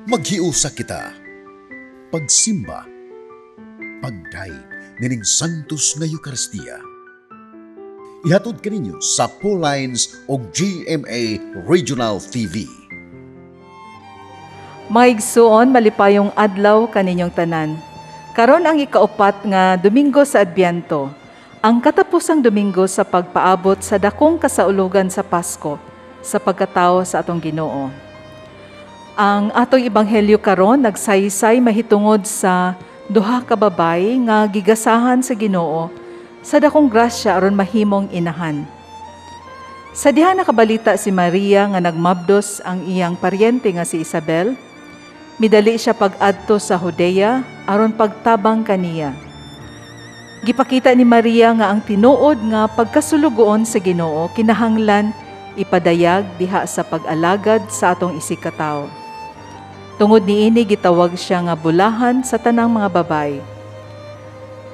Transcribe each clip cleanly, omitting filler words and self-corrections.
Maghiusa kita. Pagsimba. Pagdayeg nining Santos nga Eukaristiya. Ihatod kaninyo sa Lines o GMA Regional TV. Mga igsuon, malipayong adlaw kaninyong tanan. Karon ang ikaupat nga Domingo sa Adbyento, ang katapusang Domingo sa pagpaabot sa dakong kasaulugan sa Pasko sa pagkatao sa atong Ginoo. Ang atong ebanghelyo karon nagsaysay mahitungod sa duha ka babayi nga gigasahan sa Ginoo sa dakong grasya aron mahimong inahan. Sa diha nakabalita si Maria nga nagmabdos ang iyang paryente nga si Isabel, midali siya pag-adto sa Judea aron pagtabang kaniya. Gipakita ni Maria nga ang tinuod nga pagkasulugoon sa Ginoo kinahanglan ipadayag diha sa pag-alagad sa atong isigkatawo. Tungod niini, gitawag siya nga bulahan sa tanang mga babayi.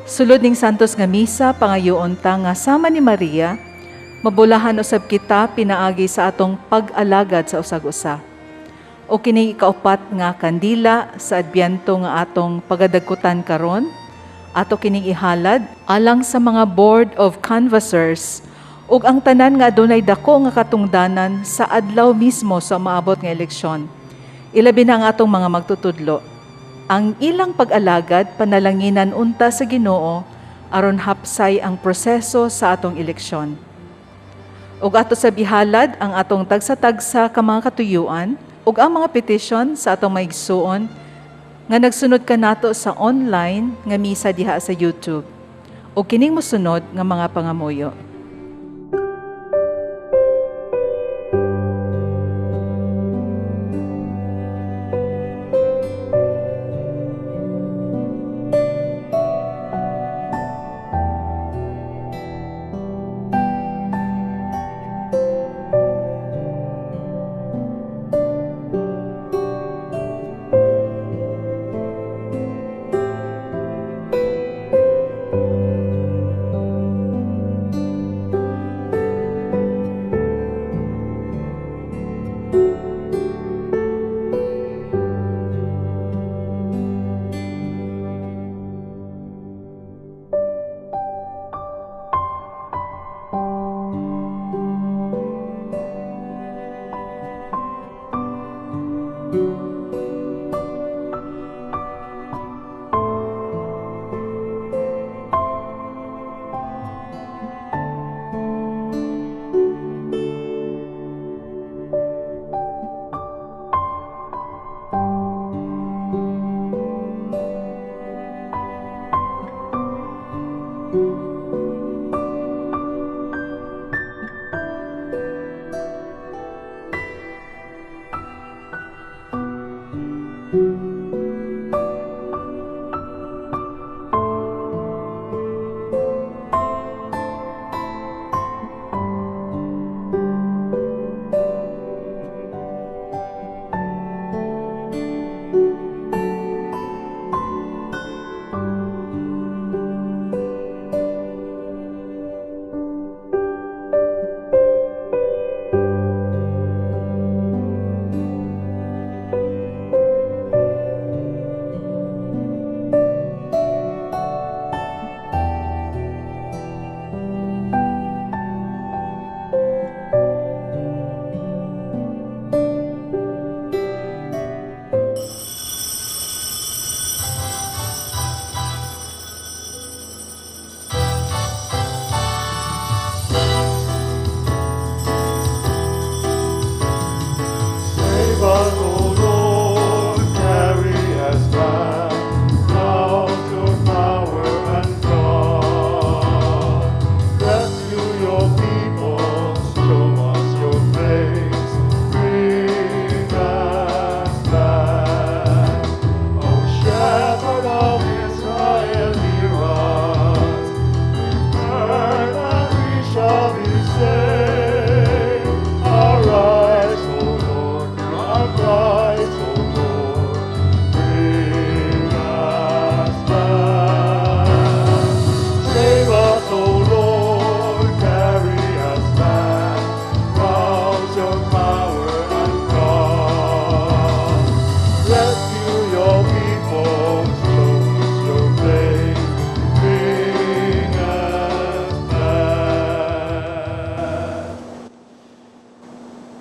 Sulod ning Santos nga Misa, pangayoon ta nga sama ni Maria, mabulahan usab kita pinaagi sa atong pag-alagad sa usag-usa. O kini ikaupat nga kandila sa Adbyento nga atong pagadagkutan karon, ato kining ihalad alang sa mga Board of Canvassers ug ang tanan nga adunay dako nga katungdanan sa adlaw mismo sa maabot nga eleksyon. Ilabi na ang atong mga magtutudlo. Ang ilang pag-alagad panalanginan unta sa Ginoo aron hapsay ang proseso sa atong eleksyon. Ug ato sab ihalad ang atong tagsa-tagsa ka mga katuyuan ug ang mga petisyon sa atong maigsuon nga nagsunod kanato sa online nga misa diha sa YouTube. Ug kining mosunod nga mga pangamuyo.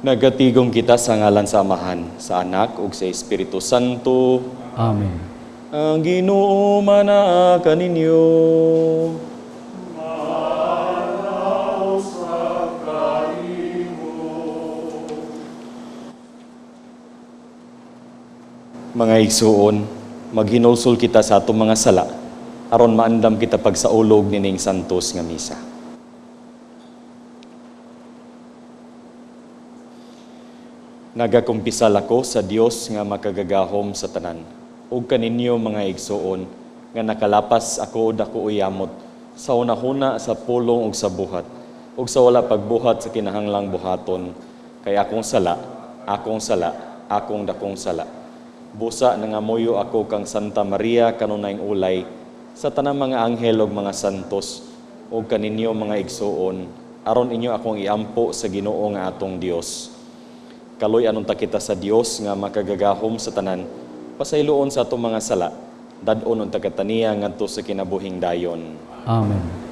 Nagatigom kita sa ngalan sa Amahan, sa Anak ug sa Espiritu Santo. Amen. Ang Ginoo manaa kaninyo. Mga igsuon, maghinulsol kita sa atong mga sala aron maandam kita pagsaulog nining santos nga misa. Nagakumpisal ako sa Dios nga makagagahom sa tanan ug kaninyo mga igsuoon nga nakalapas ako dako uyamot sa hunahuna, sa pulong ug sa buhat ug sa wala pagbuhat sa kinahanglang buhaton, kay akong sala, akong sala, akong dakong sala. Busa nangamuyo ako kang Santa Maria kanunayng ulay, sa tanang mga anghel ug mga santos ug kaninyo mga igsuon, aron inyo akong iampo sa Ginoo nga atong Dios. Kaloy anong ta kita sa Dios nga makagagahom sa tanan, pasayloon sa atong mga sala, dad-on unta kataniya ngadto sa kinabuhing dayon. Amen.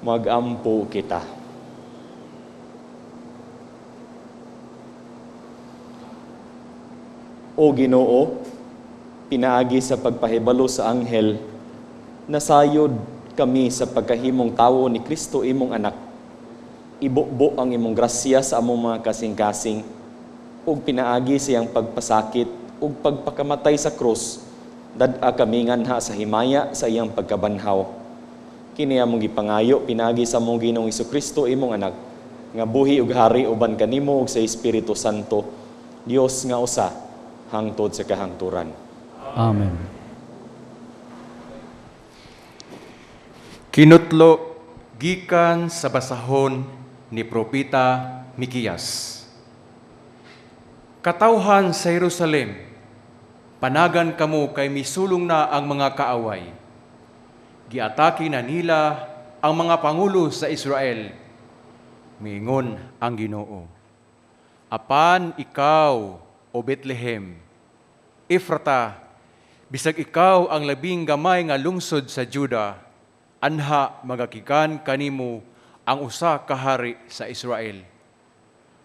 Magampo kita. O Ginoo, pinaagi sa pagpahibalo sa anghel, nasayod kami sa pagkahimong tawo ni Kristo imong anak. Ibubo ang imong grasya sa among mga kasing-kasing, ug pinaagi siyang pagpasakit ug pagpakamatay sa krus, dad-a kami nganha sa himaya sa iyang pagkabanhaw. Kini among gipangayo pinaagi sa among Ginoong Hesukristo imong anak, nga buhi ug hari uban kanimo ug sa Espiritu Santo, Dios nga usa hangtod sa kahangturan. Amen. Kinutlo gikan sa basahon ni Propeta Mikiyas. Katawhan sa Jerusalem, panagan kamo kay misulong na ang mga kaaway. Giatake na nila ang mga pangulo sa Israel. Miingon ang Ginoo. Apan ikaw, O Bethlehem, Efrata, bisag ikaw ang labing gamay nga lungsod sa Juda, anha magagikan kanimo ang usa ka hari sa Israel.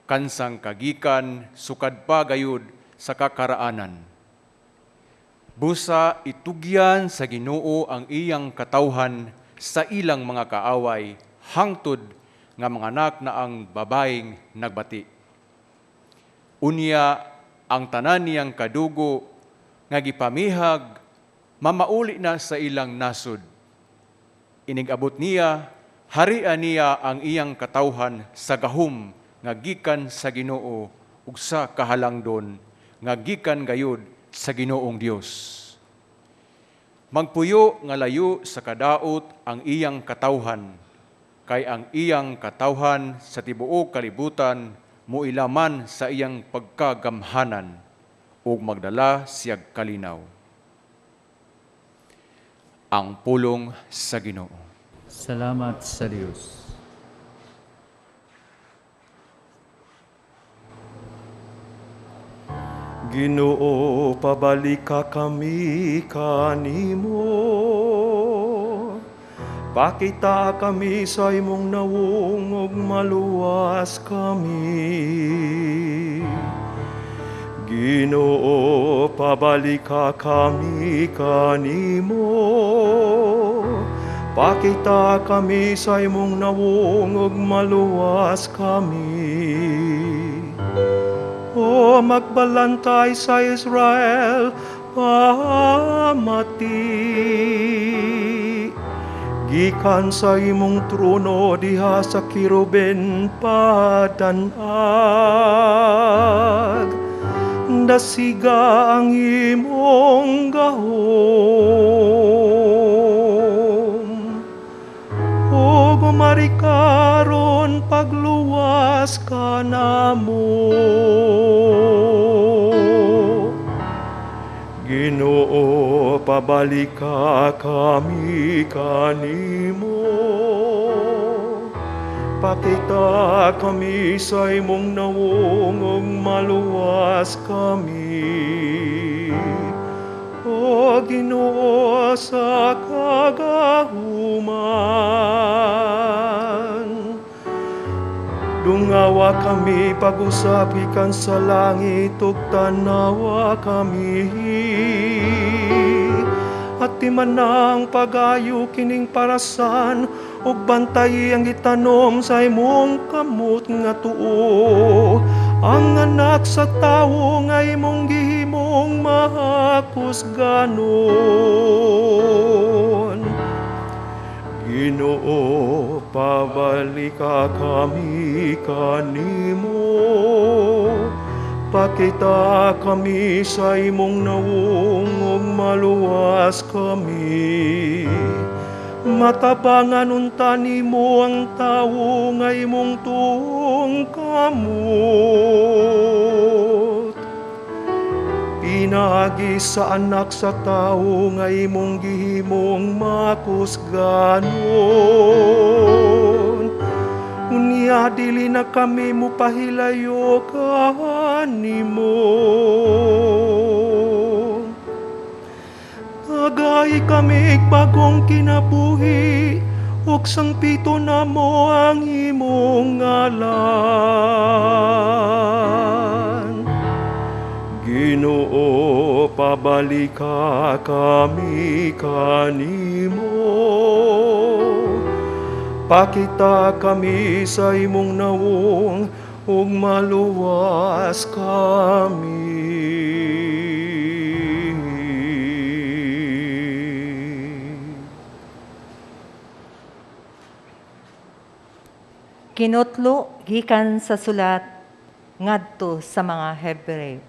Kansang kagikan sukad pa gayud sa kakaraanan. Busa itugyan sa Ginoo ang iyang katawhan sa ilang mga kaaway, hangtod nga manganak na ang babaeng nagbati. Unya ang tanan niyang kadugo nga gipamihag mamauli na sa ilang nasod. Inig-abot niya, harian niya ang iyang katawhan sa gahom nga gikan sa Ginoo ug sa kahalangdon nga gikan gayud sa Ginoong Dios. Magpuyo nga layo sa kadaot ang iyang katawhan, kay ang iyang katawhan sa tibuok kalibutan moilaman sa iyang pagkagamhanan ug magdala siyag kalinaw. Ang pulong sa Ginoo. Salamat sa Dios. Ginoo, pabalika kami kanimo. Pakita kami sa imong nawong ug maluwas kami. Ginoo, pabalika kami kanimo. Pakita kami sa imong nawong ug maluwas kami. O magbalantay sa Israel, pamati. Gikan sa imong trono diha sa Kerubin padanag. Dasiga ang imong gahom. Ug marika aron pagluwas kanamo. Ginoo, pabalika kami kanimo. Pakita kami sa imong nawong ug maluwas kami. O Ginoo, sa kagahuman, dungawa kami pag-usab gikan sa langit ug tanawa kami. Atimanang pag-ayo kining parasan ug bantayi ang gitanom sa imong kamot nga tuo, ang anak sa tawo nga imong gihimong mahakusganon. Ginoo, pabalika kami kanimo. Pakita kami sa imong nawong ug maluwas kami. Matabangan unta nimo ang tawo nga imong tuong kamot. Pinaagi sa anak sa tawo nga imong gihimong makusganon. Unya dili na kami mupahilayo kanimo. Tagay kami bagong kinabuhi ug sangpito namo ang imong ngalan. Ginoo, pabalika kami kanimo. Pakita kami sa imong nawong ug maluwas kami. Kinutlo gikan sa sulat ngadto sa mga Hebreo.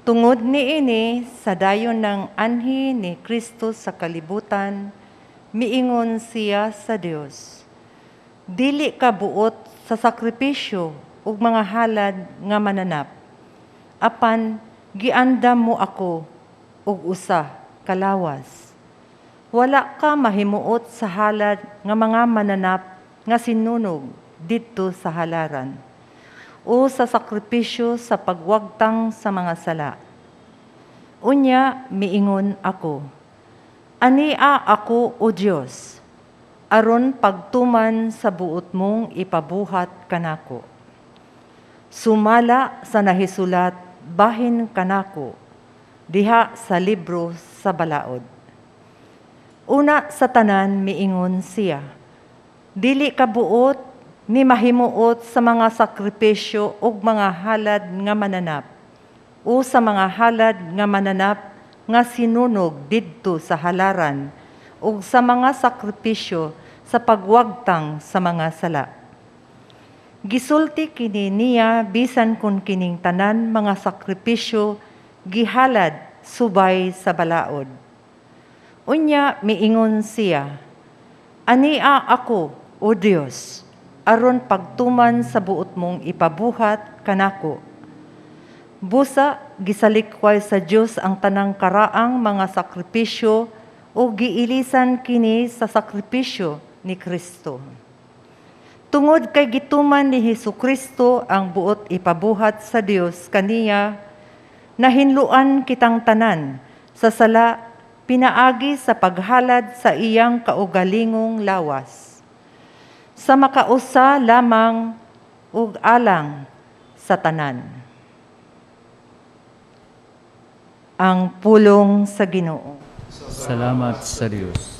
Tungod niini sa dayon ng anhi ni Kristo sa kalibutan, miingon siya sa Dios. Dili ka buot sa sakripisyo ug mga halad nga mananap. Apan giandam mo ako og usa ka lawas. Wala ka mahimuot sa halad nga mga mananap nga sinunog didto sa halaran o sa sakripisyo sa pagwagtang sa mga sala. Unya miingon ako, ania ako, O Dios, aron pagtuman sa buot mong ipabuhat kanako. Sumala sa nahisulat bahin kanako, diha sa libro sa balaod. Una sa tanan miingon siya, dili ka buot ni mahimuot sa mga sakripisyo ug mga halad nga mananap o sa mga halad nga mananap nga sinunog didto sa halaran ug sa mga sakripisyo sa pagwagtang sa mga sala. Gisulti kini niya bisan kun kining tanan mga sakripisyo gihalad subay sa balaod. Unya miingon siya, ania ako, O Dios, aron pagtuman sa buot mong ipabuhat kanako. Busa gisalikway sa Dios ang tanang karaang mga sakripisyo o giilisan kini sa sakripisyo ni Kristo. Tungod kay gituman ni Hesukristo ang buot ipabuhat sa Dios kaniya, Nahinluan kitang tanan sa sala pinaagi sa paghalad sa iyang kaugalingong lawas. Sa makausa lamang ug alang sa tanan. Ang pulong sa Ginoo. Salamat sa Dios.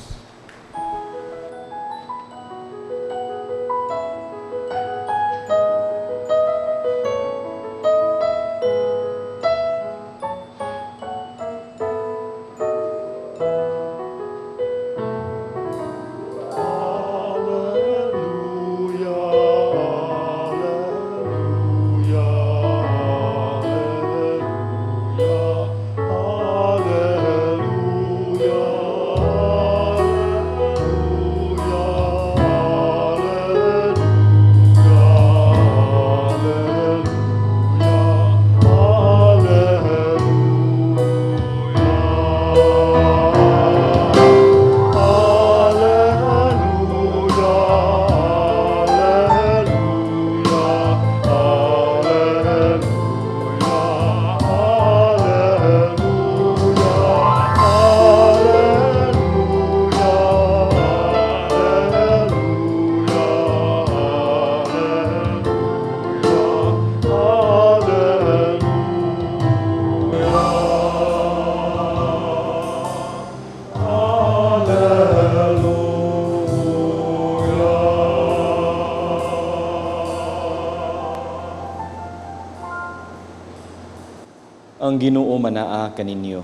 Ang Ginoo manaa kaninyo.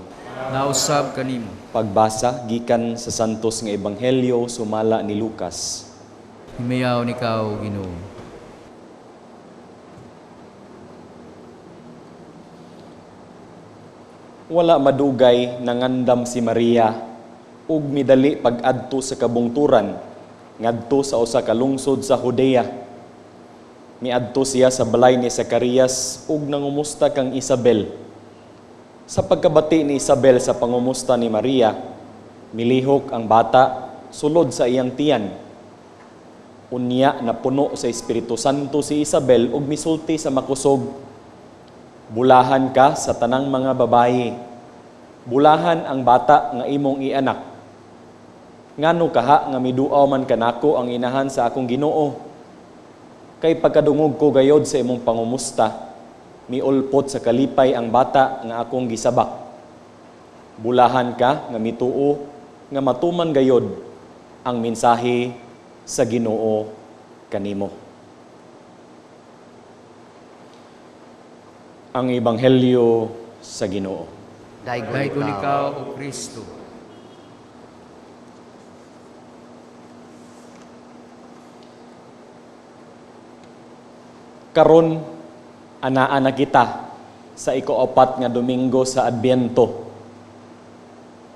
Nausab kanimo. Pagbasa gikan sa Santos nga Ebanghelyo sumala ni Lucas. Himayaw ikaw, Ginoo. Wala madugay nangandam si Maria ug midali pag-adto sa kabungturan ngadto sa usa ka lungsod sa Judea. Miadto siya sa balay ni Zacarias ug nangumusta kang Isabel. Sa pagkabati ni Isabel sa pangumusta ni Maria, milihok ang bata sulod sa iyang tiyan. Unya napuno sa Espiritu Santo si Isabel ug misulti sa makusog, "Bulahan ka sa tanang mga babayi. Bulahan ang bata nga imong ianak. Ngano kaha nga miduaw man kanako ang inahan sa akong Ginoo? Kay pagkadungog ko gayod sa imong pangumusta, miulpot sa kalipay ang bata nga akong gisabak. Bulahan ka nga mituo nga matuman gayod ang mensahe sa Ginoo kanimo." Ang Ebanghelyo sa Ginoo. Daygon ikaw, O Kristo. Karon anaa na kita sa ikaapat nga Domingo sa Adbyento.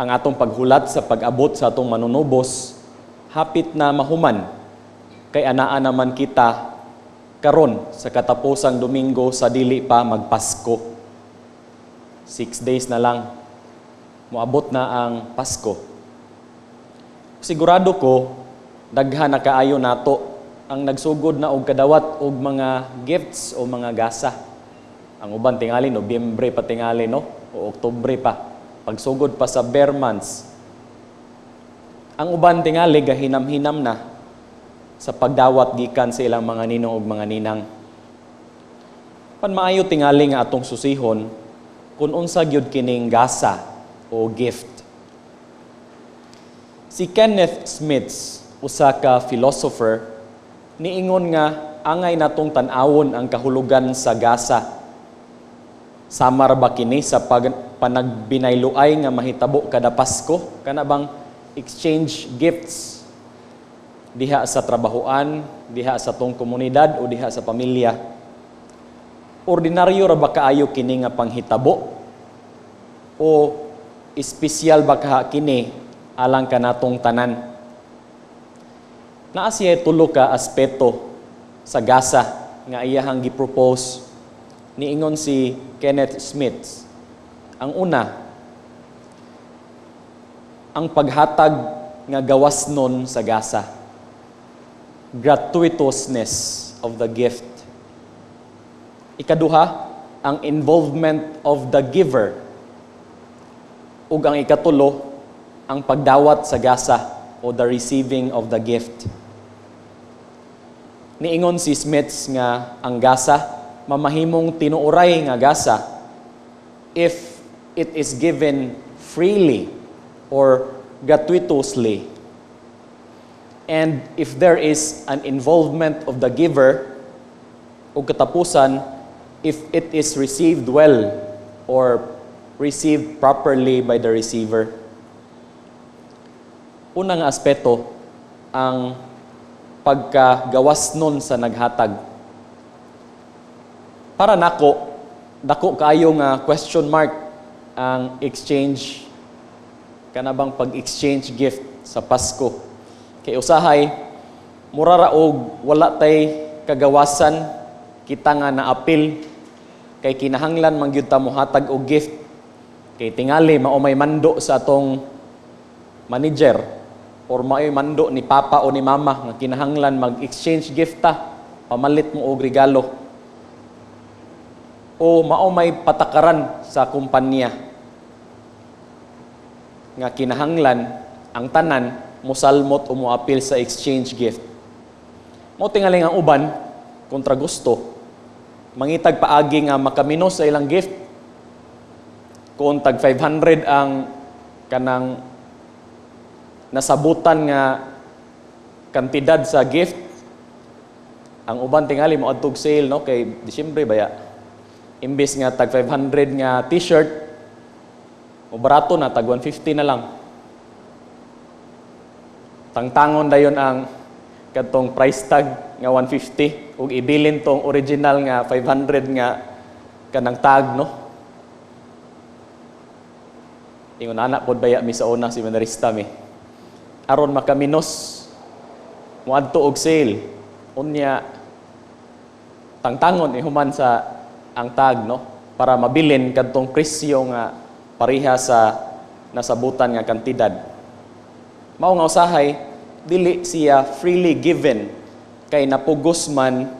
Ang atong paghulat sa pag-abot sa atong manunubos hapit na mahuman, kay anaa naman kita karon sa katapusang Domingo sa dili pa magpasko. 6 days na lang moabot na ang Pasko. Sigurado ko daghan na kaayo nato ang nagsugod na og kadawat og mga gifts o mga gasa. Ang uban tingali Nobyembre pa tingali, no? O Oktubre pa. Pagsugod pa sa ber months. Ang uban tingali gahinam-hinam na sa pagdawat gikan sa ilang mga ninong ug mga ninang. Pan maayo tingali nga atong susihon kung unsa gyud kining gasa o gift. Si Kenneth Smith, usa ka philosopher, niingon nga angay natong tan-awon ang kahulugan sa gasa. Samar ba kini sa panagbinayloay nga mahitabo kada Pasko? Kana bang exchange gifts diha sa trabahoan, diha sa tong komunidad o diha sa pamilya? Ordinaryo ra ba kaayo kini nga panghitabo? O espesyal ba kaha kini alang kanatong tanan? Naa siya tulo ka aspeto sa gasa nga iyahang gi-propose. Niingon si Kenneth Smith. Ang una, ang paghatag nga gawas nun sa gasa. Gratuitousness of the gift. Ikaduha, ang involvement of the giver. Ug ang ikatulo, ang pagdawat sa gasa o the receiving of the gift. Niingon si Smith nga ang gasa mamahimong tinuoray nga gasa if it is given freely or gratuitously. And if there is an involvement of the giver, ug katapusan, if it is received well or received properly by the receiver. Una nga aspeto, ang pagkagawas nun sa naghatag. Para nako, dako kaayo nga question mark ang exchange, kana bang pag-exchange gift sa Pasko. Kay usahay, mura ra og wala tay kagawasan kita nga naapil kay kinahanglan man gyud ta mohatag og gift, kay tingali mao may mando sa atong manager or mao'y mando ni papa o ni mama nga kinahanglan mag-exchange gift ta, pamalit mo og regalo, o mao may patakaran sa kumpanya nga kinahanglan ang tanan mosalmot o moapil sa exchange gift. Mao tingali ang uban, kontra gusto, mangitag paagi nga makaminos sa ilang gift. Kung tag 500 ang kanang nasabutan nga kantidad sa gift, ang uban tingali mo adtog sale, no, kay Disyembre baya. Imbes nga tag 500 nga T-shirt, o barato na, tag 150 na lang. Tangtangon dayon ang kadtong price tag nga 150 ug ibilin tong original nga 500 nga kanang tag, no. Ingon ana pod baya mi sa una, seminarista mi, aron makaminos, moadto og sale, unya tangtangon ihuman sa ang tag, no, para mabilin kadtong presyo nga pareha sa nasabutan nga kantidad. Mao nga usahay dili siya freely given kay napugos man,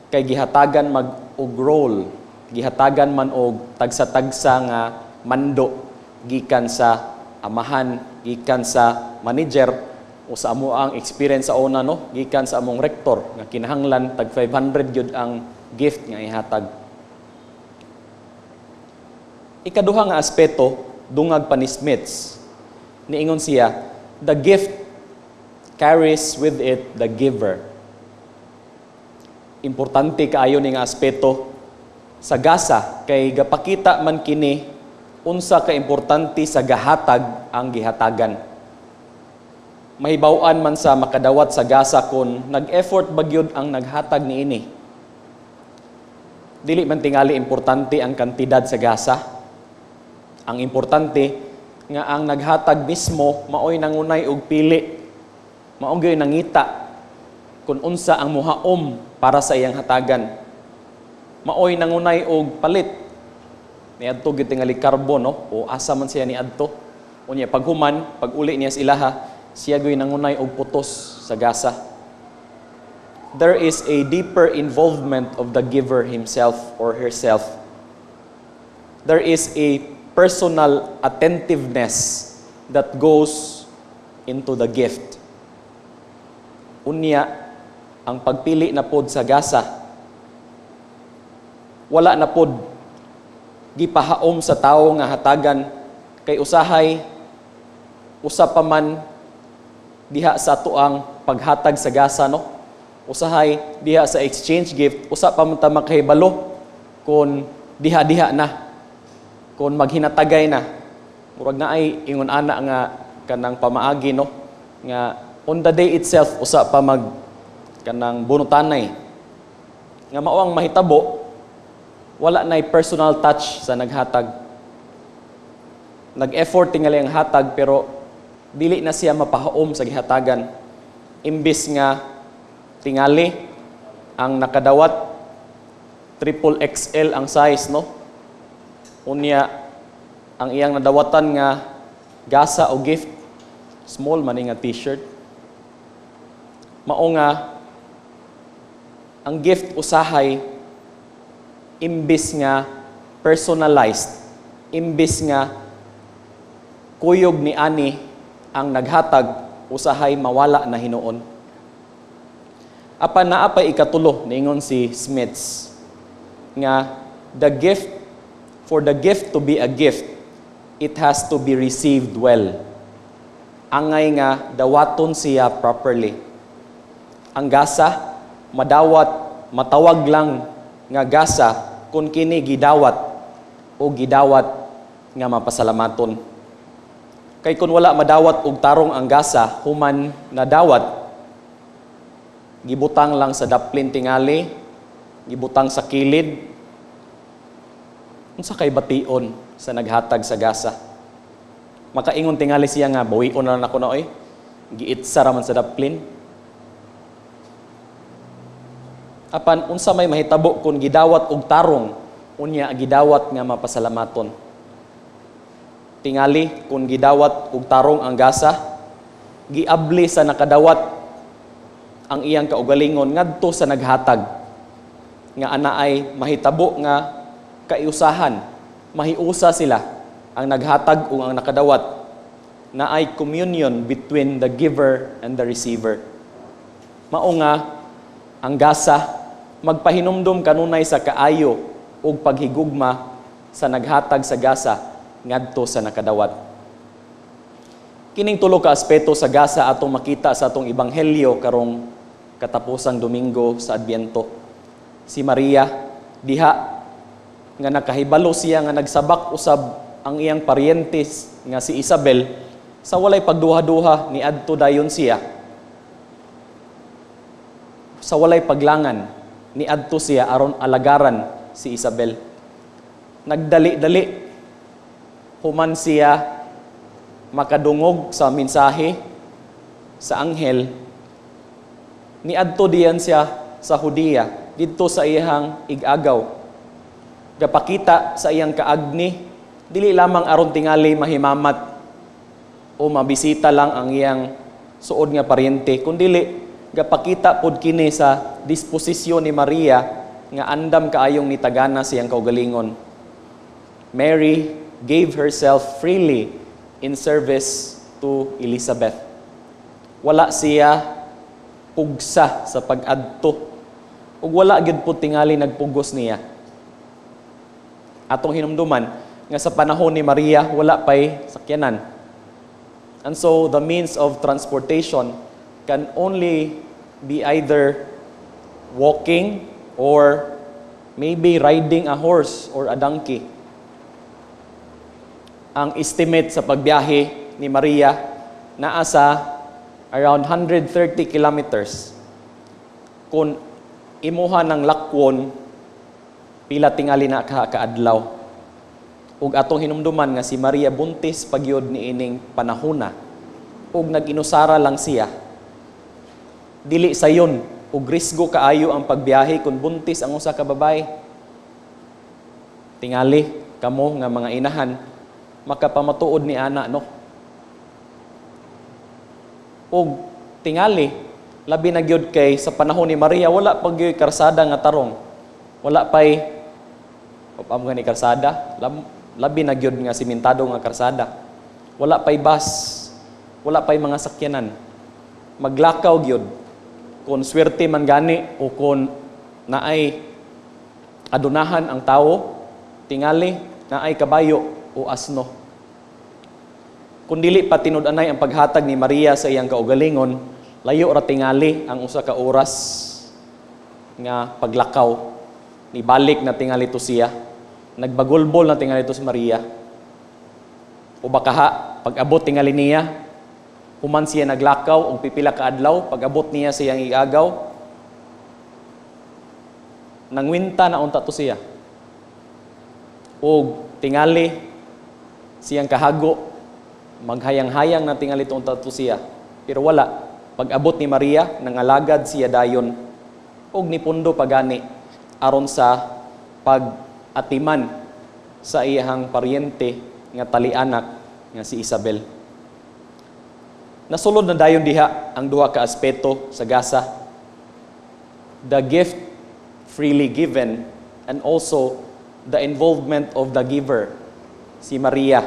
kay gihatagan mag og role, gihatagan man og tagsa-tagsa nga mando gikan sa amahan, gikan sa manager, o sa amo ang experience sa una, no, gikan sa among rektor nga kinahanglan tag 500 gyud ang gift nga ihatag. Ikaduha nga aspeto, dungag pa ni Smiths, niingon siya, the gift carries with it the giver. Importante kaayo ni nga aspeto sa gasa kay gapakita man kini unsa ka importante sa gahatag ang gihatagan. Mahibaw-an man sa makadawat sa gasa kon nag-effort ba gyud ang naghatag niini. Dili man tingali importante ang kantidad sa gasa. Ang importante nga ang naghatag mismo maoy nangunay og pili. Mao gyud nangita kung unsa ang muhaom para sa iyang hatagan. Maoy nangunay og palit. Niadto gyud tingali karbo, no, o asa man siya niadto. Unya paghuman, pag uli niya sa ilaha, siya gyud nangunay og putos sa gasa. There is a deeper involvement of the giver himself or herself. There is a personal attentiveness that goes into the gift. Unya, ang pagpili na pod sa gasa, wala na pod gipahaom sa tawo nga hatagan, kay usahay usa pa man diha sa atuang paghatag sa gasa, no, usahay diha sa exchange gift, usa pa man ta makahibalo kon diha-diha na, kon maghinatagay na. Murag naay ingon ana nga kanang pamaagi, no, nga on the day itself usa pa mag kanang bunutanay, nga mao ang mahitabo, wala nay personal touch sa naghatag. Nag-effort tingali ang hatag pero dili na siya mapahaom sa gihatagan. Imbis nga tingali ang nakadawat triple XL ang size, no, unya ang iyang nadawatan nga gasa o gift, small man nga T-shirt. Mao nga ang gift usahay Imbis nga personalized, imbis nga kuyog ni ani ang naghatag, usahay mawala na hinuon. Apan naa pay ikatulo, niingon si Smith nga the gift for the gift to be a gift, it has to be received well. Angay nga dawaton siya properly. Ang gasa madawat, matawag lang nga gasa kung kini gidawat o gidawat nga mapasalamaton. Kay kung wala madawat og tarong ang gasa, human nadawat, gibutang lang sa daplin tingali, gibutang sa kilid, unsa kay bation sa naghatag sa gasa? Makaingon tingali siya nga, "Bawion na lang ako na oy. Giitsa ra man sa daplin." Apan unsa may mahitabo kung gidawat og tarong, unya gidawat nga mapasalamaton? Tingali kung gidawat og tarong ang gasa, giabli sa nakadawat ang iyang kaugalingon ngadto sa naghatag, nga anaay mahitabo nga kaiusahan, mahiusa sila, ang naghatag ug ang nakadawat, naay communion between the giver and the receiver. Mao nga ang gasa magpahinumdum kanunay sa kaayo ug paghigugma sa naghatag sa gasa ngadto sa nakadawat. Kining tulo ka aspeto sa gasa atong makita sa atong ebanghelyo karong katapusang Domingo sa Adbyento. Si Maria diha nga nakahibalo siya nga nagsabak usab ang iyang paryentes nga si Isabel, sa walay pagduha-duha niadto dayon siya. Sa walay paglangan niadto siya aron alagaran si Isabel. Nagdali-dali human siya makadungog sa mensahe sa anghel, niadto diyan siya sa Judea, didto sa iyang igagaw. Gapakita sa iyang kaagni, dili lamang aron tingali mahimamat o mabisita lang ang iyang suod nga paryente, kundili gapakita pod kini sa disposisyon ni Maria nga andam kaayong nitagana siyang kaugalingon. Mary gave herself freely in service to Elizabeth. Wala siya pugsa sa pag-adto ug wala gyud pud tingali nagpugos niya. Atong hinumduman nga sa panahon ni Maria wala pay sakyanan. And so the means of transportation can only be either walking or maybe riding a horse or a donkey. Ang estimate sa pagbiyahe ni Maria naa sa around 130 kilometers. Kung imuha ng lakwon, pila tingali na ka kaadlaw. Ug atong hinumduman nga si Maria buntis pagyud niining panahona ug nag-inusara lang siya. Dili sayon ug risgo kaayo ang pagbiyahe kung buntis ang usa ka babae. Tingali kamo nga mga inahan makapamatuod ni ana, no? Ug tingali labi na gyud kay sa panahon ni Maria wala pa gyud karsada nga tarong. Wala pay amo gani karsada, labi na gyud nga simentado nga karsada. Wala pay bus, wala pay mga sakyanan. Maglakaw gyud kung swerte man gani o kung naay adunahan ang tawo, tingali naay kabayo o asno. Kung dili pa tinud-anay ang paghatag ni Maria sa iyang kaugalingon, layo ra tingali ang usa ka oras nga paglakaw. Nibalik na tingali to siya. Nagbagulbol na tingali to si Maria. O baka ha, pag-abot tingali niya, human siya naglakaw og pipila ka adlaw, pag-abot niya sa iyang igagaw, nangwinta na unta to siya. Og tingali siyang kahago, maghayang-hayang na tingali to unta to siya. Pero wala. Pag-abot ni Maria, nangalagad siya dayon og nipundo pagani aron sa pag-atiman sa iyahang paryente nga talianak nga si Isabel. Nasulod na dayon diha ang duha ka aspeto sa gasa. The gift freely given and also the involvement of the giver, si Maria.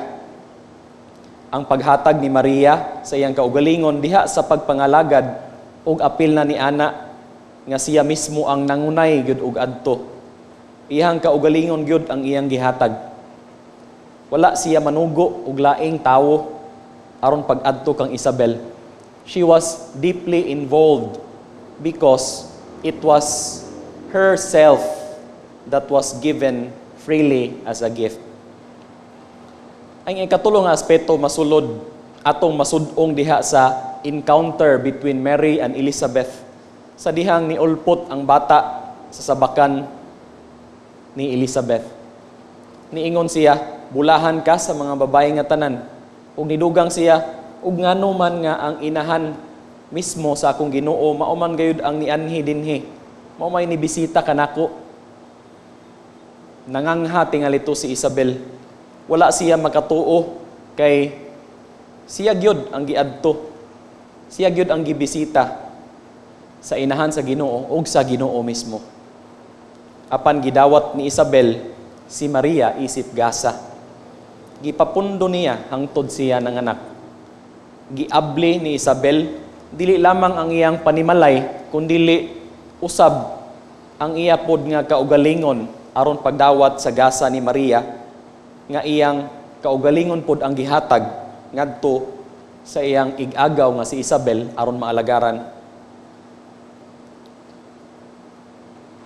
Ang paghatag ni Maria sa iyang kaugalingon diha sa pagpangalagad ug apil na ni ana nga siya mismo ang nangunay gyud og adto. Iyang kaugalingon gyud ang iyang gihatag. Wala siya manugo og laing tawo aron pag-adto kang Isabel. She was deeply involved because it was herself that was given freely as a gift. Ang ikatulo nga aspeto masulod atong masud-ong diha sa encounter between Mary and Elizabeth sa dihang niulpot ang bata sa sabakan ni Elizabeth. Niingon siya, "Bulahan ka sa mga babae nga tanan." Ug nidugang siya, "Ug ngano man nga ang inahan mismo sa akong Ginoo mao man gayud ang nianhi dinhi? Mao may nibisita kanako." Nangangha tingali to si Isabel. Wala siya makatuo kay siya gyud ang giadto. Siya gyud ang gibisita sa inahan sa Ginoo ug sa Ginoo mismo. Apan gidawat ni Isabel si Maria isip gasa. Gipapundo niya hangtod siya nanganak. Giabli ni Isabel dili lamang ang iyang panimalay kundili usab ang iya pod nga kaugalingon aron pagdawat sa gasa ni Maria nga iyang kaugalingon pod ang gihatag ngadto sa iyang ig-agaw nga si Isabel aron maalagaran.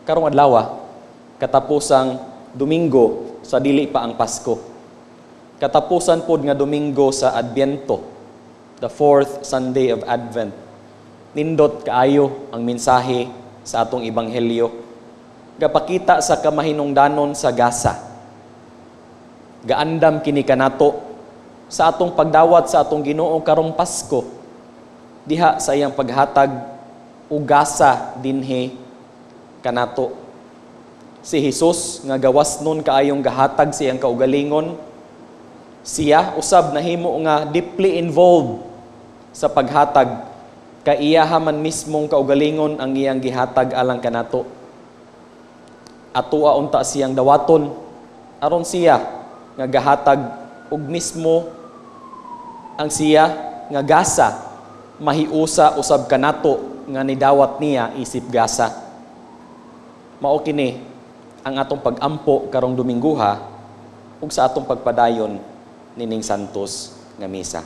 Karong adlaw, katapusang Domingo sa dili pa ang Pasko. Katapusan pod nga Domingo sa Adbyento, the fourth Sunday of Advent. Nindot kaayo ang mensahe sa atong ebanghelyo. Gapakita sa kamahinungdanon sa gasa. Gaandam kini kanato sa atong pagdawat sa atong Ginoo karong Pasko. Diha sa iyang paghatag og gasa dinhi kanato. Si Jesus nga gawas nun kaayong gahatag sa iyang kaugalingon, siya usab nahimo nga deeply involved sa paghatag kay iyaha man mismong kaugalingon ang iyang gihatag alang kanato. Atoa unta siyang dawaton aron siya nga gahatag og mismo ang siya nga gasa mahiusa usab kanato nga nidawat niya isip gasa. Mao kini ang atong pag-ampo karong Domingguha ug sa atong pagpadayon nining Santos nga misa.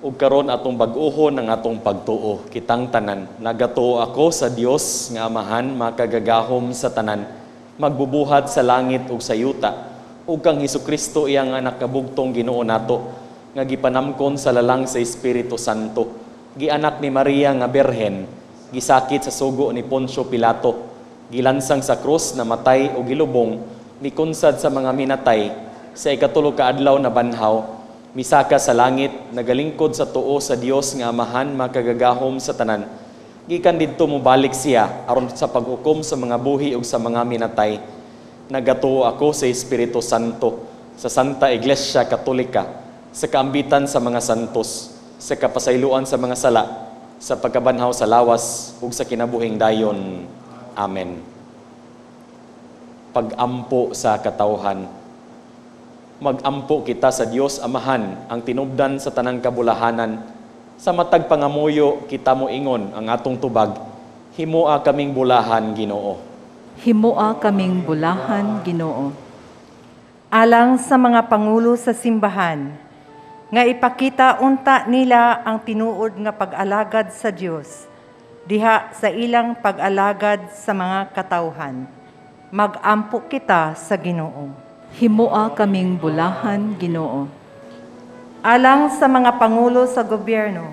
Ug karon atong bag-ohon ang atong pagtuo, kitang tanan. Nagatuo ako sa Dios nga Amahan, makagagahom sa tanan, magbubuhat sa langit ug sa yuta, ug kang Hesukristo iyang anak kabugtong Ginoo nato, nga gipanamkon sa lalang sa Espiritu Santo, gianak ni Maria nga Birhen, gisakit sa sugo ni Poncio Pilato, gilansang sa krus, namatay ug gilubong, mikunsad sa mga minatay, sa ikatulo ka adlaw na banhaw, misaka sa langit, nagalingkod sa tuo sa Dios nga Amahan, makagagahom sa tanan. Gikan didto mobalik siya aron sa paghukom sa mga buhi ug sa mga minatay. Nagatuo ako sa Espiritu Santo, sa Santa Iglesia Katolika, sa kaambitan sa mga santos, sa kapasayloan sa mga sala, sa pagkabanhaw sa lawas ug sa kinabuhing dayon. Amen. Pag-ampo sa katawhan. Mag-ampo kita sa Dios Amahan, ang tinubdan sa tanang kabulahanan. Sa matag pangamuyo kita moingon ang atong tubag, himoa kaming bulahan, Ginoo. Himoa kaming bulahan, Ginoo. Alang sa mga pangulo sa simbahan, nga ipakita unta nila ang tinuod nga pag-alagad sa Dios, diha sa ilang pag-alagad sa mga katawhan. Mag-ampo kita sa Ginoo. Himoa kaming bulahan, Ginoo. Alang sa mga pangulo sa gobyerno,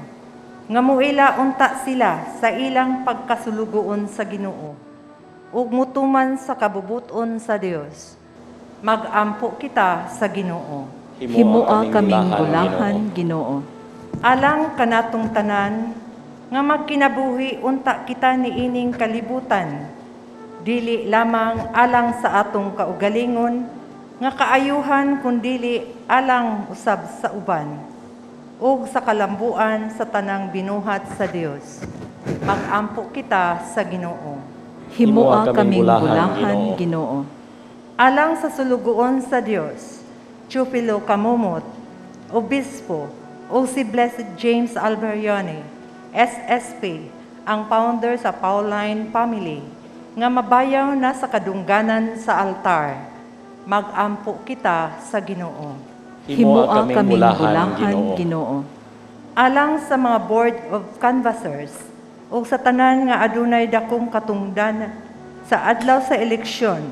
nga muila unta sila sa ilang pagkasulugoon sa Ginoo, ug mutuman sa kabubuton sa Dios. Mag-ampo kita sa Ginoo. Himoa kaming bulahan, Ginoo. Alang kanatong tanan, nga magkinabuhi unta kita niining kalibutan, Dili lamang alang sa atong kaugalingon nga kaayuhan kundili alang usab sa uban ug sa kalambuan sa tanang binuhat sa Dios. Magampo kita sa Ginoo. Himoa kaming bulahan, Ginoo. Alang sa sulugoon sa Dios, Teofilo Camomot, Obispo, o si Blessed James Alberione, SSP, ang founder sa Pauline Family, nga mabayaw na sa kadungganan sa altar. Magampo kita sa Ginoo. Himoa kaming bulahan, Ginoo. Alang sa mga Board of Canvassers o sa tanan nga adunay dakong katungdan sa adlaw sa eleksyon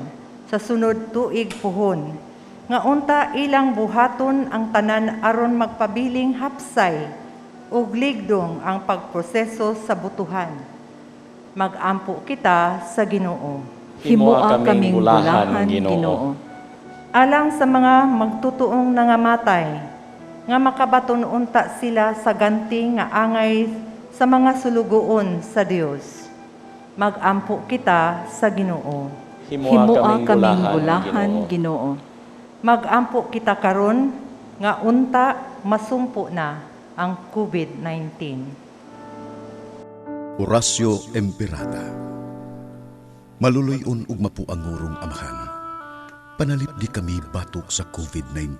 sa sunod tuig puhon, nga unta ilang buhaton ang tanan aron magpabiling hapsay ug ligdong ang pagproseso sa butuhan. Magampo kita sa Ginoo. Himoa kaming bulahan, Ginoo. Alang sa mga magtutuong nangamatay, nga makabaton unta sila sa ganti nga angay sa mga sulugoon sa Dios. Magampo kita sa Ginoo. Himoa kaming bulahan, Ginoo. Magampo kita karon nga unta masumpo na ang COVID-19. Oratio Imperata. Maluluy-on ug mapuangurong Amahan, panalipdi kami batok sa COVID-19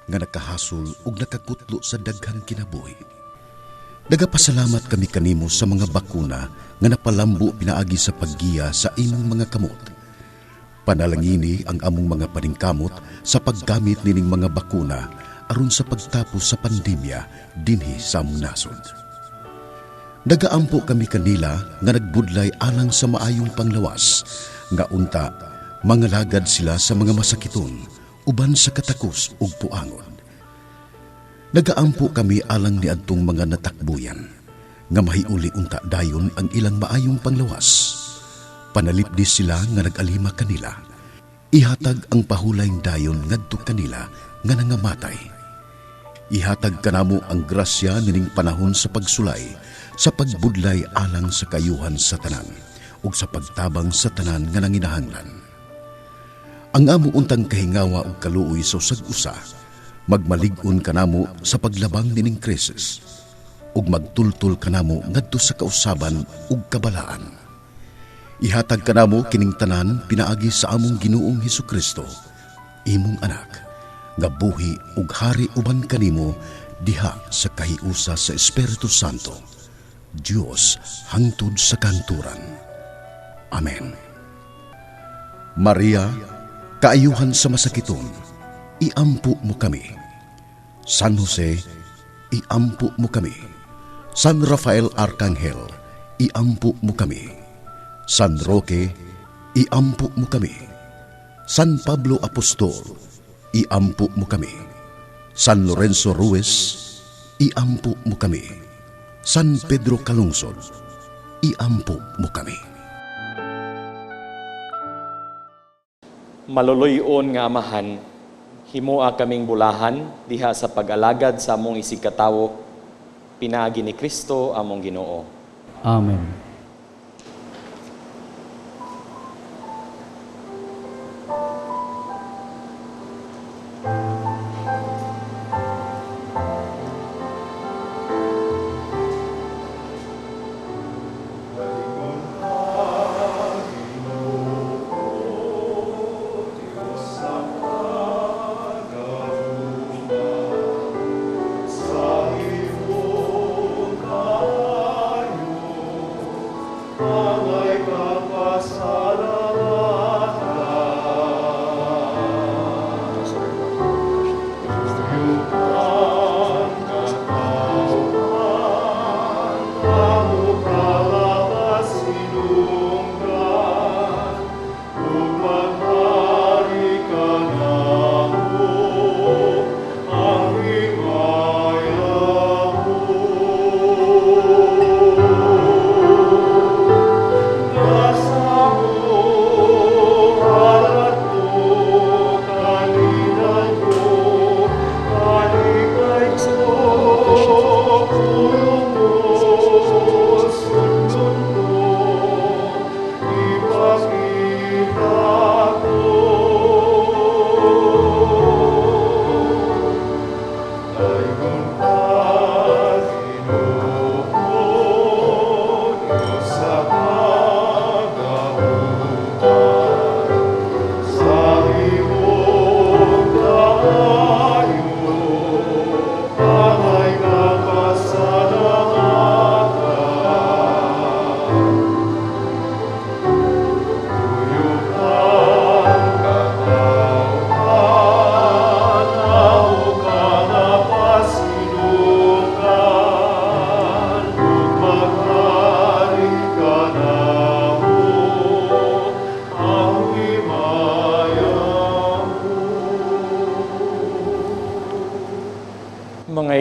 nga nakahasol ug nakakutlo sa daghang kinabuhi. Nagapasalamat kami kanimo sa mga bakuna nga napalambo pinaagi sa paggiya sa imong mga kamot. Panalangini ang among mga paningkamot sa paggamit nining mga bakuna aron sa pagtapos sa pandemya dinhi sa among nasod. Nagaampo kami kanila nga nagbudlay alang sa maayong panglawas, nga unta mangalagad sila sa mga masakiton uban sa katakos ug puangon. Nagaampo kami alang niadtong mga natakbuyan, nga mahiuli unta dayon ang ilang maayong panglawas. Panalipdi sila nga nag-alima kanila. Ihatag ang pahulayng dayon ngadto kanila nga nangamatay. Ihatag kanamo ang grasya nining panahon sa pagsulay, sa pagbudlay alang sa kayuhan sa tanan, ug sa pagtabang sa tanan nga nanginahanglan. Ang amo untang kahingawa ug kaluoy sa usag-usa, magmalig-on kanamo sa paglabang nining krisis, ug magtultol kanamo ngadto sa kausaban ug kabalaan. Ihatag kanamo kining tanan pinaagi sa among Ginoong Hesukristo, imong anak, nga buhi ug hari uban kanimo diha sa kahiusa sa Espiritu Santo, Dios hangtod sa kanturan. Amen. Maria, kaayuhan sa masakiton, iampo mo kami. San Jose, iampo mo kami. San Rafael Arcangel, iampo mo kami. San Roque, iampo mo kami. San Pablo Apostol, iampo mo kami. San Lorenzo Ruiz, iampo mo kami. San Pedro Calungsod, iampo mo kami. Maluluy-on nga Amahan, himoa kaming bulahan diha sa pag-alagad sa among isigkatawo, pinaagi ni Kristo among Ginoo. Amen.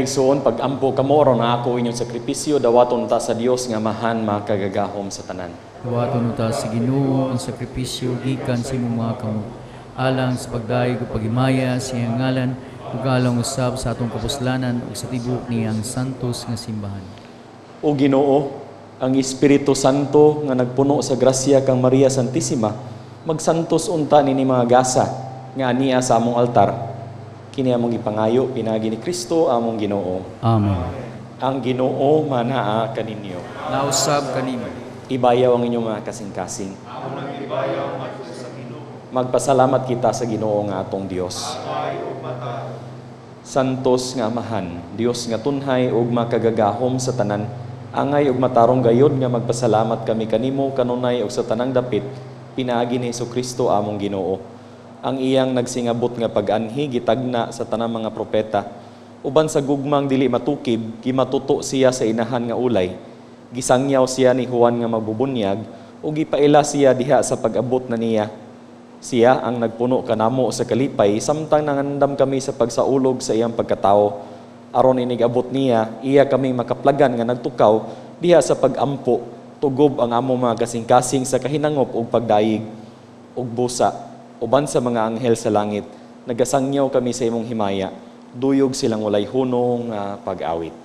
Mga igsoon, pag-ampo kamo aron ang ako inyong sakripisyo, dawaton ta sa Dios nga Amahan makagagahom sa tanan. Dawaton ta sa Ginoo ang sakripisyo gikan sa imong mga kamot, alang sa pagdayeg ug paghimaya sa iyang ngalan ug alang usab sa atong kapuslanan ug sa tibuok niyang santos nga simbahan. O Ginoo, ang Espiritu Santo nga nagpuno sa grasya kang Maria Santissima, magsantos unta nini mga gasa nga ania sa among altar. Kini among gipangayo pinaagi ni Kristo among Ginoo. Amen. Ang Ginoo manaa kaninyo. Nausab kanimo. Ibayaw ang inyong mga kasing-kasing. Magpasalamat kita sa Ginoo nga atong Dios. Santos nga Amahan, Dios nga tunhay ug makagagahom sa tanan, angay ug matarong gayod nga magpasalamat kami kanimo kanunay ug sa tanang dapit pinaagi ni Hesukristo among Ginoo. Ang iyang nagsingabot nga pag-anhi gitagna sa tanang mga propeta, uban sa gugmang dili matukib gimatuto siya sa inahan nga ulay. Gisangyaw siya ni Juan nga magbubunyag ug gipaila siya diha sa pag-abot na niya. Siya ang nagpuno kanamo sa kalipay samtang nangandam kami sa pagsaulog sa iyang pagkatao. Aron inig-abot niya, iya kami makaplagan nga nagtukaw diha sa pag-ampo, tugob ang among mga kasing-kasing sa kahinangop ug pagdayeg ug busa. Uban sa mga anghel sa langit, nagasangyaw kami sa imong himaya, duyog silang walay hunong nga pag-awit.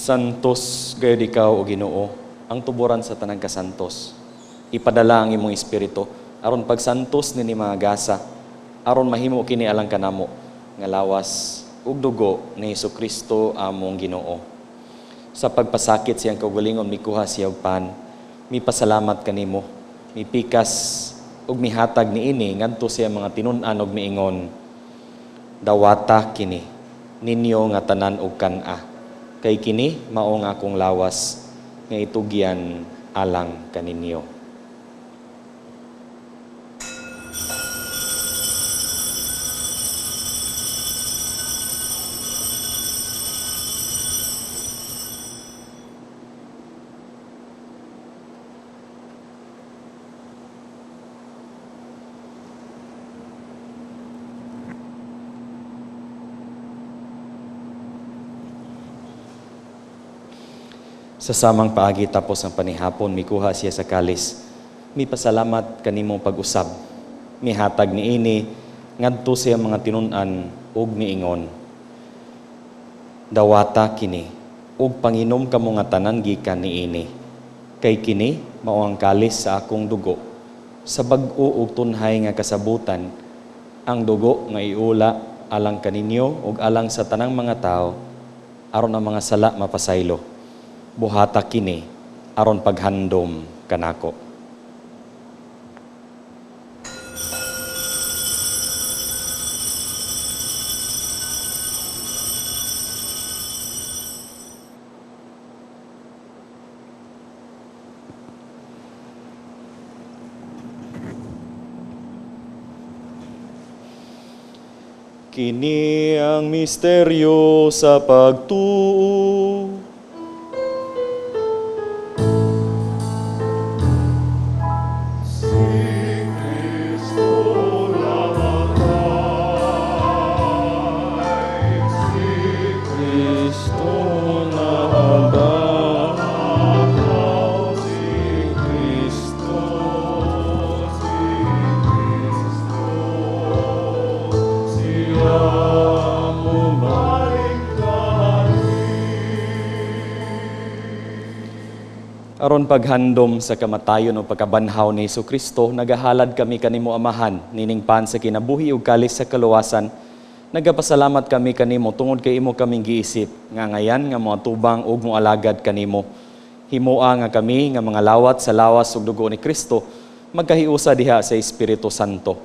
Santos gayud ikaw o Ginoo, ang tuboran sa tanang kasantos. Ipadala ang imong espiritu aron pagsantos nini mga gasa, aron mahimo kini alang kanamo nga lawas ug dugo ni Hesukristo among Ginoo. Sa pagpasakit siyang kaugalingon mikuha siya og pan, mipasalamat kanimo, mipikas ug mihatag niini ngadto siya mga tinun-an ug miingon, dawata kini ninyo nga tanan og kan-a. Kay kini mao nga akong lawas nga itugyan alang kaninyo. Sa samang paagi tapos ang panihapon, mikuha siya sa kalis. Mipasalamat kanimo pag-usab. Mihatag niini ngadto siya mga tinun-an ug miingon. Dawata kini ug panginom kamo nga tanan gikan niini. Kay kini mao ang kalis sa akong dugo. Sa bag-o ug tunhay nga kasabutan, ang dugo nga iula alang kaninyo ug alang sa tanang mga tawo aron ang mga sala mapasaylo. Buhata kini aron paghandom kanako. Kini ang misteryo sa pagtuo. Aron paghandom sa kamatayon o pagkabanhaw ni Hesukristo, nagahalad kami kanimo Amahan, nining pan sa kinabuhi ug kalis sa kaluwasan. Nagapasalamat kami kanimo tungod kay imo kaming giisip, nga ngayan nga moatubang ug moalagad kanimo. Himoa nga kami nga mga lawat sa lawas ug dugo ni Kristo, magkahiusa diha sa Espiritu Santo.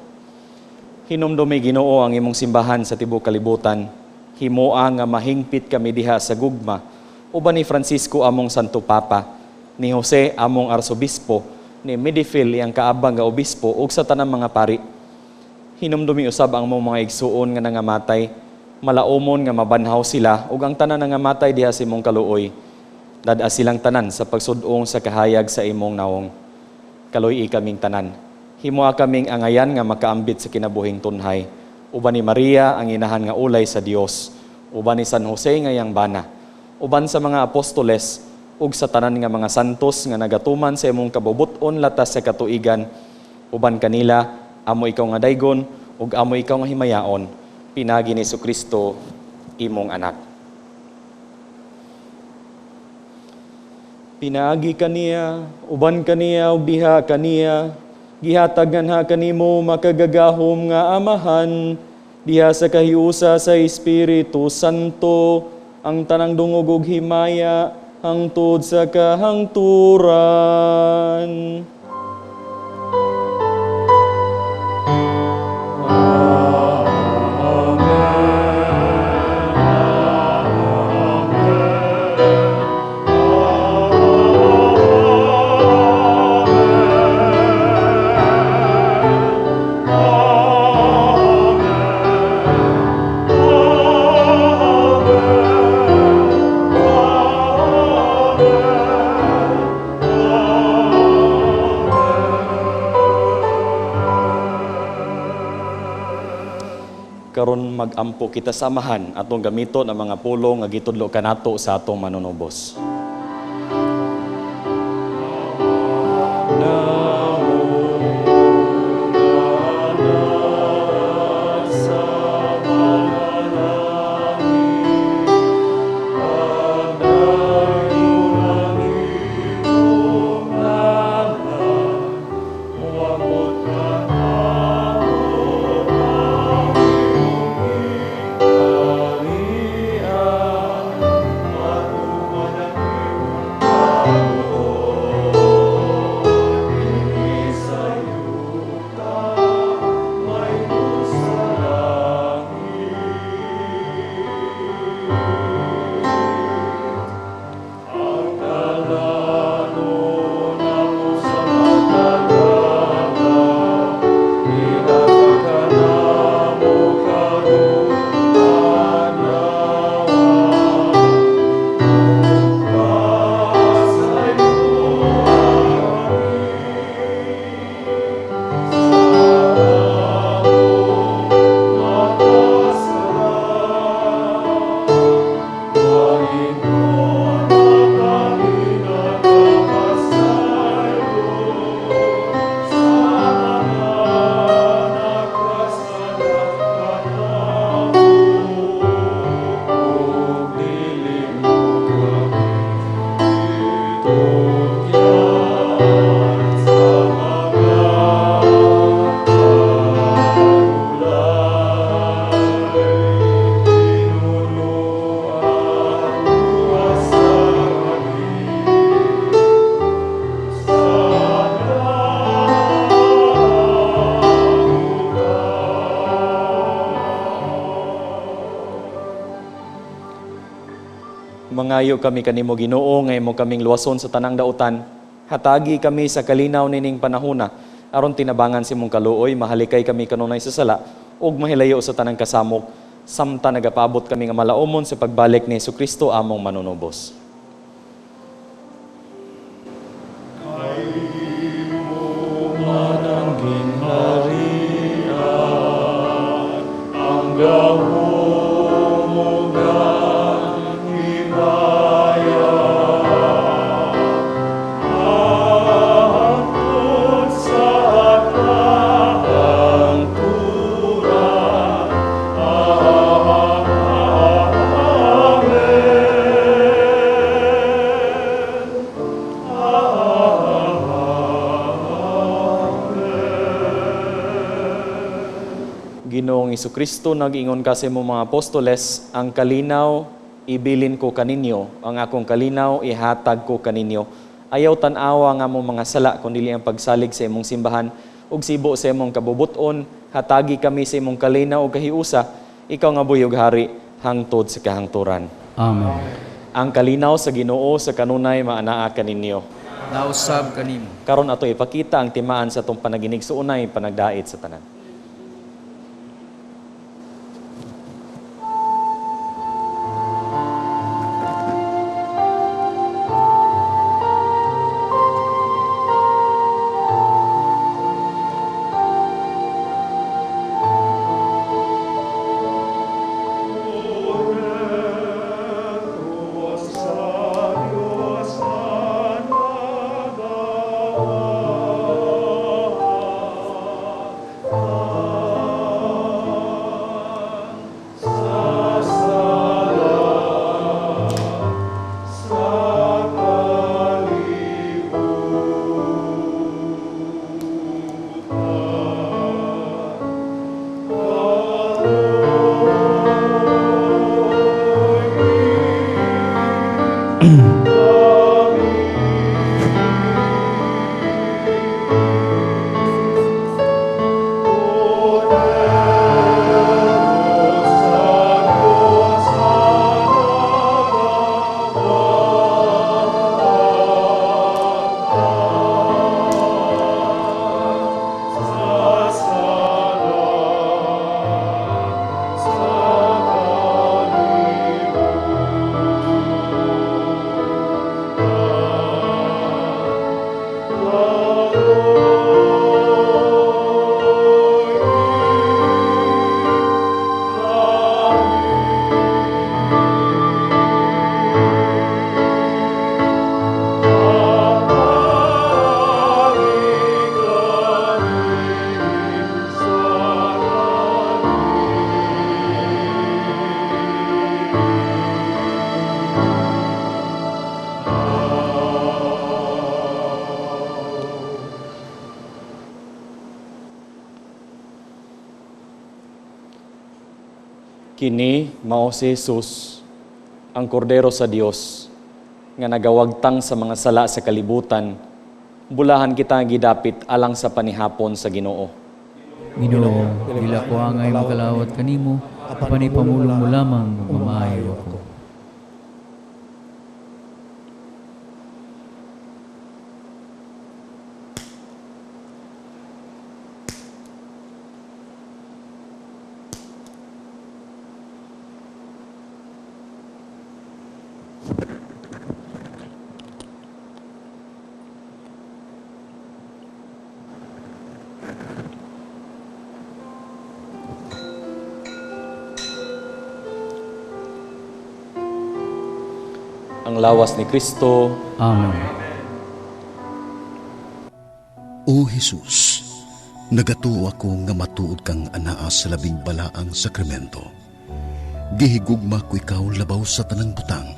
Hinumdumi Ginoo ang imong simbahan sa tibuok kalibutan. Himoa nga mahingpit kami diha sa gugma, uban ni Francisco among Santo Papa, ni Jose among arsobispo, ni Medifil iyang kaabang nga obispo ug sa tanang mga pari. Hinumdumi usab ang among mga igsuon nga nangamatay, malaumon nga mabanhaw sila ug ang tanan nangamatay diha sa imong kaluoy. Dad-a silang tanan sa pagsud-ong sa kahayag sa imong nawong. Kaluoy kaming tanan. Himoa kaming angayan nga makaambit sa kinabuhing tunhay. Uban ni Maria ang inahan nga ulay sa Dios, uban ni San Jose nga iyang bana, uban sa mga apostoles ug sa tanan nga mga santos nga nagatuman sa imong kabubut-on latas sa katuigan, uban kanila amo ikaw nga daygon ug amo ikaw nga himayaon, pinaagi ni Hesukristo imong anak. Pinaagi kaniya, uban kaniya ug diha kaniya, gihatag nganha kanimo makagagahom nga Amahan, diha sa kahiusa sa Espiritu Santo, ang tanang dungog ug himaya hangtod sa kahangturan. Karon magampo kita samahan atong gamiton ang mga pulong nga gitudlo kanato sa atong manunubos. Mangayo kami kanimo Ginoo, nga imo kaming luwason sa tanang dautan. Hatagi kami sa kalinaw nining panahona, aron tinabangan sa imong kaluoy, mahalikay kami kanunay sa sala, ug mahilayo sa tanang kasamok. Samtang nagapabot kami nga malaumon sa pagbalik ni Hesukristo among manunubos. Ginoong Hesukristo, nag-ingon ka sa imong mga apostoles, ang kalinaw ibilin ko kaninyo, ang akong kalinaw ihatag ko kaninyo. Ayaw tan-awa nga among mga sala, kundi ang pagsalig sa imong simbahan, ug sibo sa imong kabubuton, hatagi kami sa imong kalinaw ug kahiusa, ikaw nga buhi ug hari, hangtod sa kahangturan. Amen. Ang kalinaw sa Ginoo sa kanunay maanaa kaninyo. Nausab kanimo. Karon ato ipakita ang timaan sa atong panaginig suunay panagdait sa tanan. Kini mao si Jesus, ang kordero sa Dios, nga nagawagtang sa mga sala sa kalibutan. Bulahan kita gidapit alang sa panihapon sa Ginoo. Ginoo, dili ko angay makalawat kanimo, apan ipamulong mo lamang ug mamaayo ako. Ang lawas ni Kristo. Amen. O Jesus, nagatuo ako nga matuod kang anaa sa labing balaang sakramento. Gihigugma ko ikaw labaw sa tanang butang,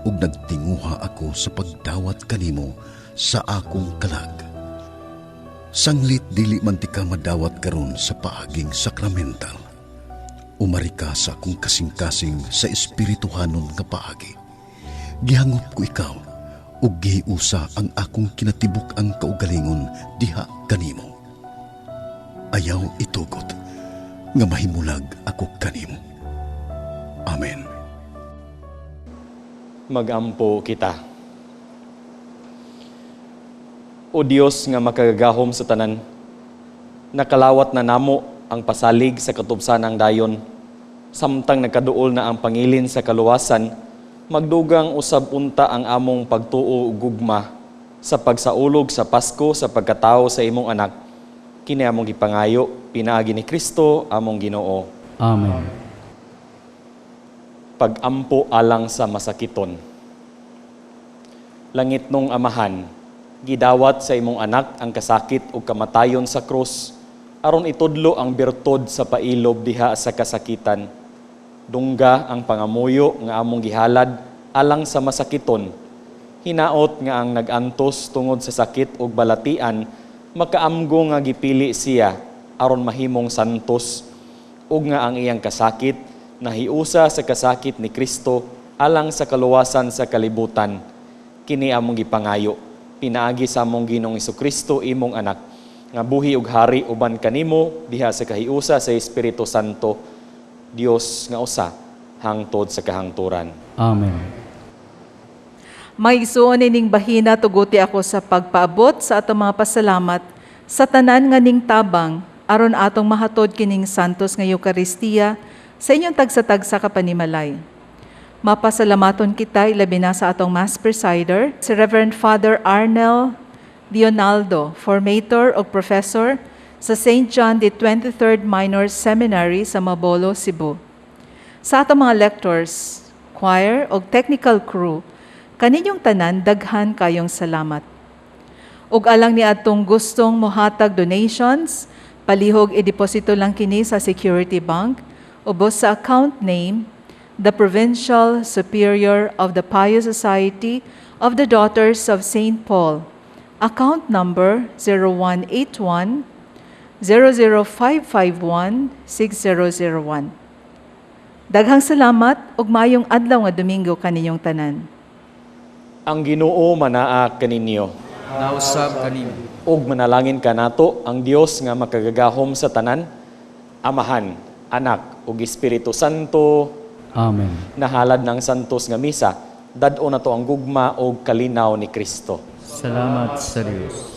ug nagtinguha ako sa pagdawat kanimo sa akong kalag. Sanglit dili man ti ka madawat karon sa paaging sakramental. Umari ka sa akong kasing-kasing sa espirituhanon nga paagi. Gihangop ko ikaw, ug gihiusa ang akong kinatibuk ang kaugalingon diha kanimo. Ayaw itugot nga mahimulag ako kanimo. Amen. Magampo kita. O Dios nga makagagahom sa tanan, nakalawat na namo ang pasalig sa katubsanang dayon. Samtang nagkaduol na ang pangilin sa kaluwasan, magdugang usab unta ang among pagtuo ug gugma sa pagsaulog sa Pasko sa pagkatao sa imong anak. Kini among gipangayo pinaagi ni Kristo among Ginoo. Amen. Pag-ampo alang sa masakiton. Langitnong Amahan, gidawat sa imong anak ang kasakit ug kamatayon sa krus aron itudlo ang birtud sa pailob diha sa kasakitan. Dungga ang pangamuyo nga among gihalad alang sa masakiton. Hinaot nga ang nag-antos tungod sa sakit ug balatian makaamgo nga gipili siya aron mahimong santos ug nga ang iyang kasakit nahiusa sa kasakit ni Kristo alang sa kaluwasan sa kalibutan. Kini among gipangayo pinaagi sa among Ginoong Kristo, imong anak, nga buhi ug hari uban kanimo diha sa kahiusa sa Espiritu Santo, Dios nga usa hangtod sa kahangturan. Amen. Mga igsuon, ining bahina tuguti ako sa pagpaabot sa atong mga pasalamat sa tanan nga ning tabang aron atong mahatod kining santos nga Eukaristiya sa inyong tagsa-tagsa ka panimalay. Mapasalamaton kita ilabi na sa atong Mass Presider, si Reverend Father Arnel Leonaldo, formator ug professor sa St. John the 23rd Minor Seminary sa Mabolo, Cebu. Sa atong mga lectors, choir ug technical crew, kaninyong tanan daghan kayong salamat. Ug alang ni atong gustong mohatag donations, palihog ideposito lang kini sa Security Bank ubos sa account name the Provincial Superior of the Pious Society of the Daughters of St. Paul. Account number 0181 00551 6001. Daghang salamat ug maayong adlaw nga Domingo kaninyong tanan. Ang Ginoo manaa kaninyo. Nausab kanimo. Ug manalangin kanato ang Dios nga makagagahom sa tanan, Amahan, Anak ug Espiritu Santo. Amen. Nahalad ng santos nga misa, dad-on nato ang gugma ug kalinaw ni Kristo. Salamat sa Dios.